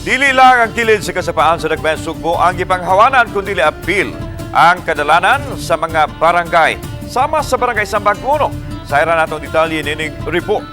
Dili lang ang kilid sa kasapaan sa Dakbayan Sugbo ang gipanghawanan kundi apil ang kadalanan sa mga barangay. Sama sa Barangay Sambag 1. Sa ira natong detalye nining report.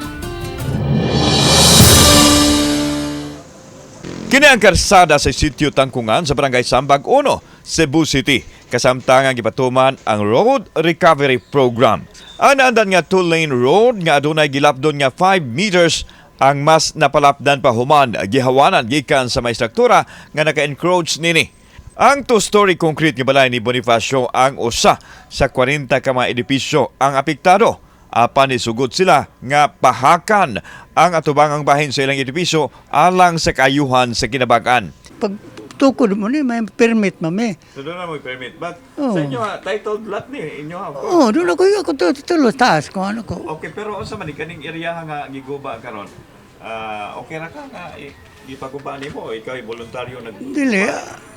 Kini ang karsada sa sitio Tangkungan sa Barangay Sambag 1, Cebu City. Kasamtang ang gipatuman ang Road Recovery Program. Ang naandan nga two-lane road nga adunay gilapdon nga 5 meters ang mas napalapdan pa human gihawanan gikan sa may struktura nga naka-encroach nini. Ang two-story concrete nga balay ni Bonifacio ang usa sa 40 ka mga edipisyo ang apektado. Apan isugod sila nga pahakan ang atubangang bahin sa ilang edipisyo alang sa kaayuhan sa kinabagaan. Pag tukod mo ni, may permit mami. So doon na mo permit. But Oo. sa inyo ha, titled lot ni inyo ha, of course. Oo, doon ako tulo taas kung ano ko. Okay, pero unsa man ni kaning area nga giguba karon? Ah, okay ra ka nga gipaguba nimo, ikaw ay voluntaryo nag Dili,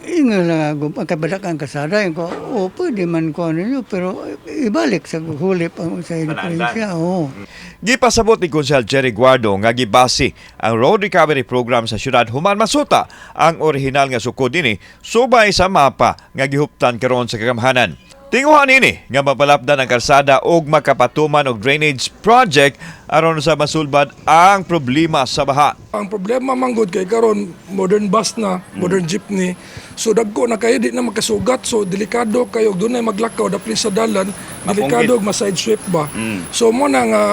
ingon lang ako, pagkabadak ang kasada, ko, oo, pwede man ko ano ninyo, pero ibalik sa huli pa sa diferensya, oo. Gipasabot ni Konsehal Jerry Guardo nga gibase ang road recovery program sa syudad human masuta ang orihinal nga sukod dinhi subay sa mapa nga gihuptan karon sa kagamhanan. Tinguhan ini nga mapalapdan ang karsada ug makapatuman og drainage project aron sa masulbad ang problema sa baha. Ang problema manggod kay karon modern bus na, modern jeepney. So dagko na kayo di na makasugat, so delikado kayo dunay maglakaw dapli sa dalan, delikado og ma-side sweep ba. So mo na nga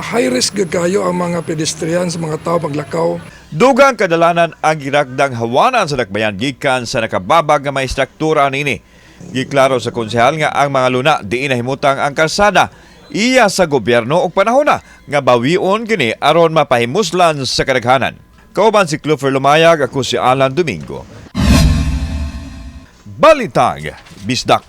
high risk gyud kayo ang mga pedestrians, mga tao maglakaw. Dugang kadalanan ang girakdang hawanan sa dakbayan gikan sa nakababag nga may struktura niini. Giklaro sa konsehal nga ang mga luna diin nahimutang ang kalsada iya sa gobyerno og panahon na nga bawion kini aron mapahimuslan sa kadaghanan. Kauban si Clover Lumayag, ako si Alan Domingo. Balitang Bisdak.